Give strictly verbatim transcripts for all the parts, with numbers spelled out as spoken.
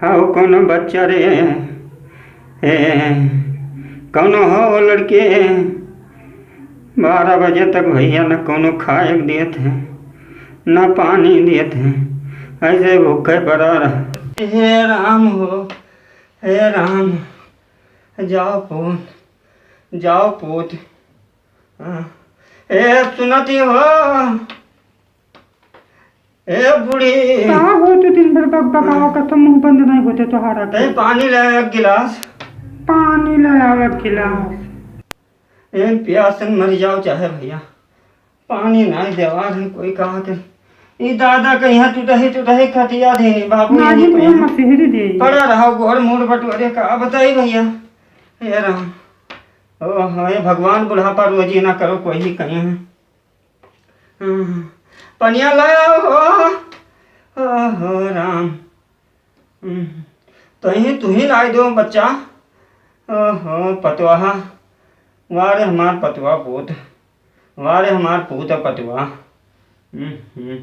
हौ कौनो बच्चा रे, ए, कौनो हौ लड़के, बारह बजे तक भैया न कौनो खाए के देत है, न पानी देत है, ऐसे भूखे पड़ा रहा। हे राम हो, हे राम, जाओ पूत, जाओ पूत। हाँ। ए, सुनती हो? ए, बूढ़ी। का हो तू दिन भर बकबकावा करत, मुंह बंद नहीं होते तोहारा के? ए, पानी ले आवे एक गिलास। पानी ले आवे एक गिलास। ए, प्यास से मर जाओ चाहे भैया, पानी नहीं देवा है कोई कहा के। ई दादा कहिया टूटही टूटही खटिया देनी बाबू, ना यही जी, कोई कहिया मसीहरी दे। पड़ा रहा गोड़ मुड़ बटोरे का बताई भैया। हे राम, ओहो, हे भगवान, बुढ़ापा रोजी ना करो कोई ही कहीं। हम्म, पनिया लाओ हो, ओहो राम। हम्म, तो ही तू ही लाई दो बच्चा। ओहो, पतवाहा, वाह रे हमार पतवा पूत, वाह रे हमार पूत पतवा। हम्म, हम्म।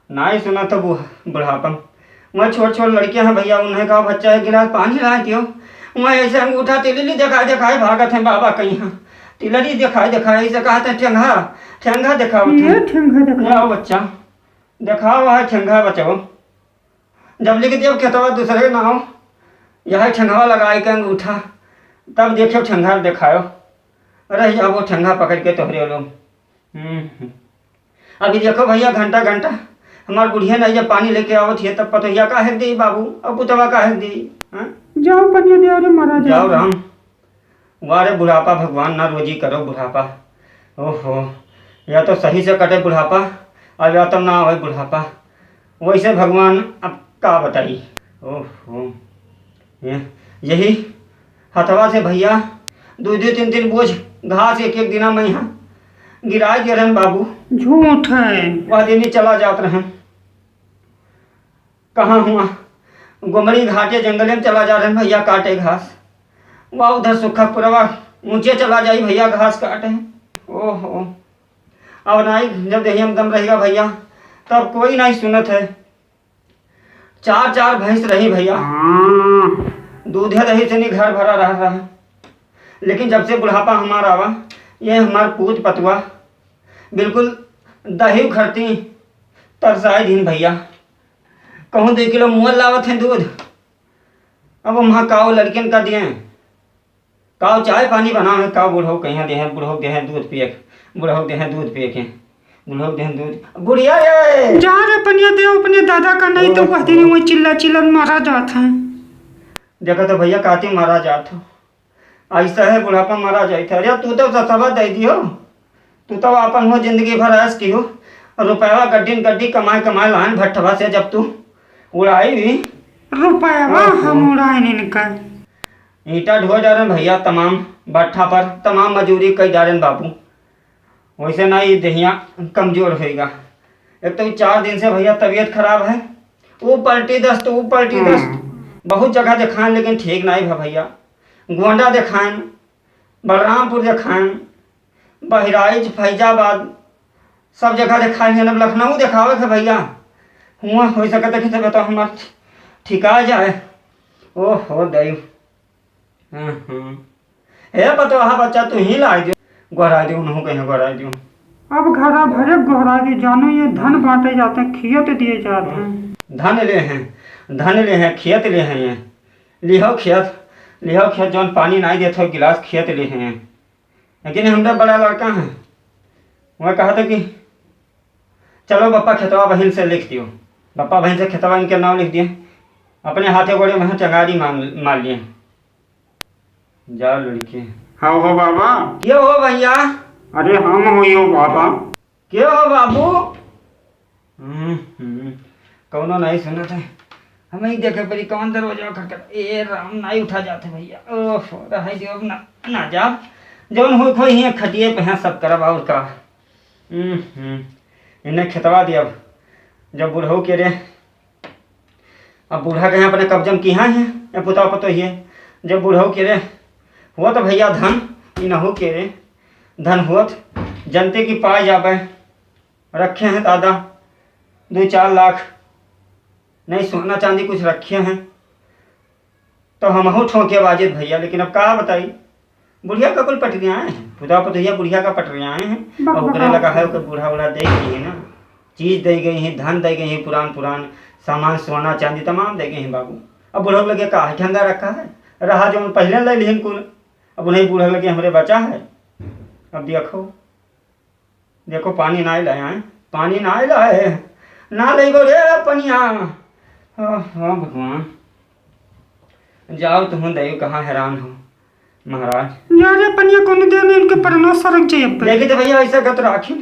नाई सुना तो बु-, बुढ़ापा। वहाँ छोट छोट लड़कियाँ हैं भैया, उन्हें कहा, "बच्चा, एक गिलास पानी ला दियो।" वहाँ ऐसे अंगूठा तिलली दिखाए दिखाए भागत हैं बाबा कहीं। तिलली दिखाए दिखाए ऐसे कहते हैं, "ठेंगा, ठेंगा दिखाओ।" ये ठेंगा दिखाओ। लाओ बच्चा, दिखाओ, है ठेंगा बचाओ। जब लिख दियो खेतवा दूसरे के नाम, यह ठेंगवा लगाए के अंगूठा, तब देखियो ठेंगा दिखाओ। रह जाओ ठेंगा पकड़ के तोहरे लोग। हम्म, हम्म। अभी देखो भैया, घंटा घंटा हमार बुढ़िया नहीं जब पानी लेके आवत है, तब पतोहिया काहे के दी बाबू, और पुतवा काहे के दी, हाँ? जाओ पनिया दे, अरे मरा जाओ। जाओ राम, वाह रे बुढ़ापा, भगवान ना रोजी करो बुढ़ापा। ओहो, या तो सही से कटे बुढ़ापा, और या तो ना होए बुढ़ापा। वैसे भगवान अब का बताई। ओहो, ये, यही हथवा से भैया दो दो तीन तीन बोझ घास एक एक दिना में यहाँ गिराए दे रहन बाबू। झूठ है। वह दिन ही चला जात रहन। कहाँ हुआ? गुमड़ी घाटे जंगले में चला जा रहन भैया काटे घास। वह उधर सुखा पुरवा ऊंचे चला जाई भैया घास काटे। ओहो, अब नाई जब देहिया में दम रहेगा भैया, तब कोई नहीं सुनत है। चार चार भैंस रही भैया, हाँ। दूधे दही से नहीं घर भरा रह रहा। लेकिन जब से बुढ़ापा हमारा आवा, ये हमार पूत पतवा बिल्कुल दही उखरती तरसाए दिन भैया। कहूँ दो किलो मुअल लावत हैं दूध, अब हम काव लड़कियन का दिए, काव चाय पानी बनावे, काव बुढ़ऊ कहिया देहे, बुढ़ऊ देहे दूध पिए, बुढ़ऊ देहे दूध पिए के, बुढ़ऊ देहे दूध। बुढ़िया रे! जा रे पनिया दे अपने दादा का, नहीं तो ओ। कह देने वो चिल्ला चिल्ला मारा जात है। देखा तो भैया काती मारा जात हो, ऐसा है बुढ़ापा मारा जात है। अरे तू तो ससवा दे दियो, तू तो अपन हो जिंदगी भर ऐश कियो, रुपया गड्डी न गड्डी कमाए कमाए लान भट्ठवा से जब तू उड़ाई भी। रुपया हाँ, हम हाँ। उड़ाए नहीं निकल। ईंटा ढो जा रहे भैया, तमाम भट्ठा पर तमाम मजूरी कई जा रहे बाबू। वैसे ना ये देहिया कमजोर होएगा। एक तो ये चार दिन से भैया तबीयत खराब है, वो पलटी दस्त, वो पलटी दस्त। हम्म। बहुत जगह दिखाएं लेकिन ठीक नहीं भा भैया। गोंडा दिखाएं, बलरामपुर दिखाएं, बहराइच, फैजाबाद, सब जगह दिखाएं। अब लखनऊ दिखावे के भैया, हुआ हो सकता कि तब तो हमार ठिका जाए। ओहो दैव। हम्म, हम्म। हे पतोहा बच्चा, तू ही ला दियो, गोहरा दियो, उन्हों कहीं गोहरा दियो। अब घरा भरे गोहरा दियो, जानो ये धन बांटे जाते हैं, खियत दिए जाते हैं। धन ले हैं, धन ले हैं, खियत ले हैं ये। लिहो खियत, लिहो खियत, जौन पानी नाई देत हो, गिलास खियत ले हैं। लेकिन हमरा बड़ा लड़का है, वह कहा था कि चलो बप्पा खेतवा बहिन से लिख दियो। बप्पा बहिन से खेतवा इनके नाम लिख दिए, अपने हाथे गोड़े में चंगारी मार, मार लिए। जाओ लड़के। हाँ हो बाबा। के हो भैया? अरे हम हो यो बाबा। के हो बाबू? हम्म, हम्म, कौनो नहीं सुनत है। हम ही देखे पड़ी कौन दरवाजा खटखट। ए राम, नहीं उठा जाते भैया। ओहो, रहे दियो अब ना, ना जाब। जौन हो खोई हियाँ खटिए पे हैं सब करब और का। हम्म, हम्म, इन्हें खेतवा दियब। जब बुढ़ऊ के रे अब बूढ़ा के यहाँ अपने कब्जा में किहाँ है, ये पुता पतो ही है। जब बूढ़ऊ के रे हुआ तो भैया धन, इनहू के रे धन हुआ तो जनते की पाए जाबे। रखे हैं दादा दो चार लाख, नहीं सोना चांदी कुछ रखे हैं। तो हमहू ठोंके बाजित भइया, लेकिन अब का बताई, बुढ़िया का कुल पटरियाएँ हैं, पुतवा पुतहिया बुढ़िया का पटरियाएँ हैं। बाप और ओकरे रे। लगा है, ओकर बूढ़ा बूढ़ा दे गई है ना, चीज दे गई हैं, धन दे गई हैं, पुरान पुरान सामान, सोना चांदी तमाम दे गई हैं बाबू। अब बूढ़ा लगे का है, ठंगा रखा है, रहा जो पहले ले लिहिन कुल, अब उन्हें बूढ़ा लगे हमरे बचा है। अब देखो, देखो, पानी नाहीं लाए हैं, पानी नाहीं लाए, ना लेगो रे पनिया। हाँ, हाँ भगवान, जाओ तुम दइयो, कहाँ हैरान हो महाराज। जा रे पनिया, कौन दे में इनके परना सरक जाए अब। देखी तो भइया, ऐसा गत राखी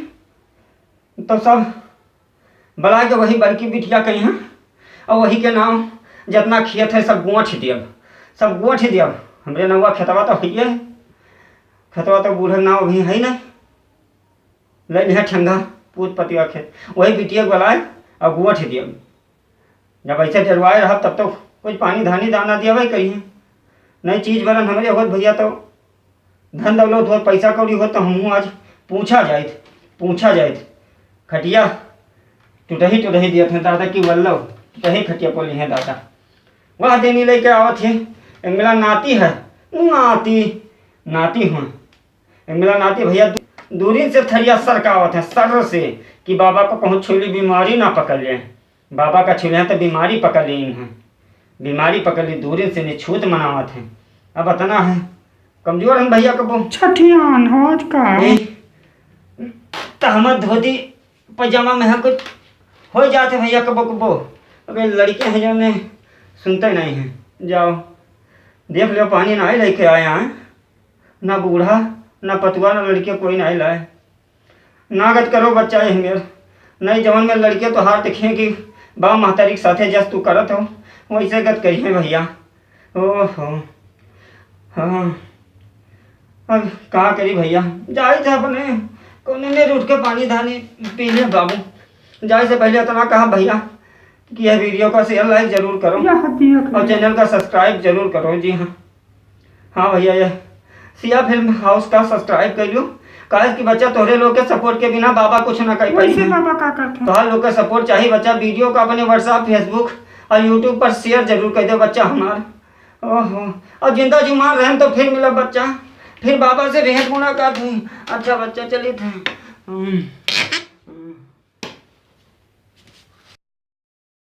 तो सब बला के वही बड़की बिटिया कही हैं, और वही के नाम जितना खेत है सब गोंठ दियब, सब गोंठ दियब। हमरे नौवा खेतवा तो हइये है, खेतवा तो बूढ़े नाव अभी है नहीं। ले लिहा ठंगा, पूत पतिया खेत, वही बिटिया के बलाए और गोंठ दियब। जब ऐसे डरवाए रहब, तब तो कुछ पानी धानी दाना दियबे करिहे। नहीं चीज बरन हमरे होत भइया, तो धन दौलत होत, पैसा कौड़ी होत, तो हमहूँ आज पूछा जाइत, पूछा जाइत। खटिया टुटही टुटही दियत हैं दादा की वल्लभ, टुटही खटिया पोली हैं दादा। वह देनी लेके आवत है, एक मिला नाती है, नाती, नाती हुआ। एक मिला नाती भइया दू-, दूरी से थरिया सरकावत है, सर से, कि बाबा को कहूँ छुली बीमारी ना पकड़ ले। बाबा का छुले हैं तो बीमारी पकड़ ली इन्हें, बीमारी पकड़ ली, दूरी से निछूत मनावत हैं। अब इतना है, कमजोर हैं भइया कबो। छठियान हो आज का। ए, तो हमार धोती पैजामा में है कुछ हो जाते भइया कबो कबो। अब ये लड़के हैं जो ने सुनते नहीं हैं। जाओ देख लो, पानी ना ही लेके आए हैं, ना बूढ़ा, ना पतुआ, ना लड़के, कोई ना ही लाए। ना गत करो बच्चा ये मेर, नहीं जवन में लड़के तो हार दिखे कि बाप महतारी के साथे जस तू करत हो, वैसे गत करिए भइया। ओहो, हाँ, अब का करी भइया, जाए थे अपने कोने में उठ के पानी धानी पी ले बाबू। जाए से पहले इतना कहा भइया कि यह वीडियो का शेयर लाइक जरूर करो यह देख और ले। चैनल का सब्सक्राइब जरूर करो। जी हाँ, हाँ भइया, ये सिया फिल्म हाउस का सब्सक्राइब कर लो, काहे कि बच्चा तोहरे लोग के सपोर्ट के बिना बाबा कुछ ना कर पाई वैसे हैं। बाबा का करते हैं? तोहर लोग के सपोर्ट चाहिए बच्चा, वीडियो का अपने WhatsApp, Facebook और YouTube पर शेयर जरूर कर दे बच्चा हमार। ओहो, और जिंदा जुमान रहन तो फिर मिलब बच्चा, फिर बाबा से भेंट मुलाकात हुई। अच्छा बच्चा, चलित हैं। हम्म।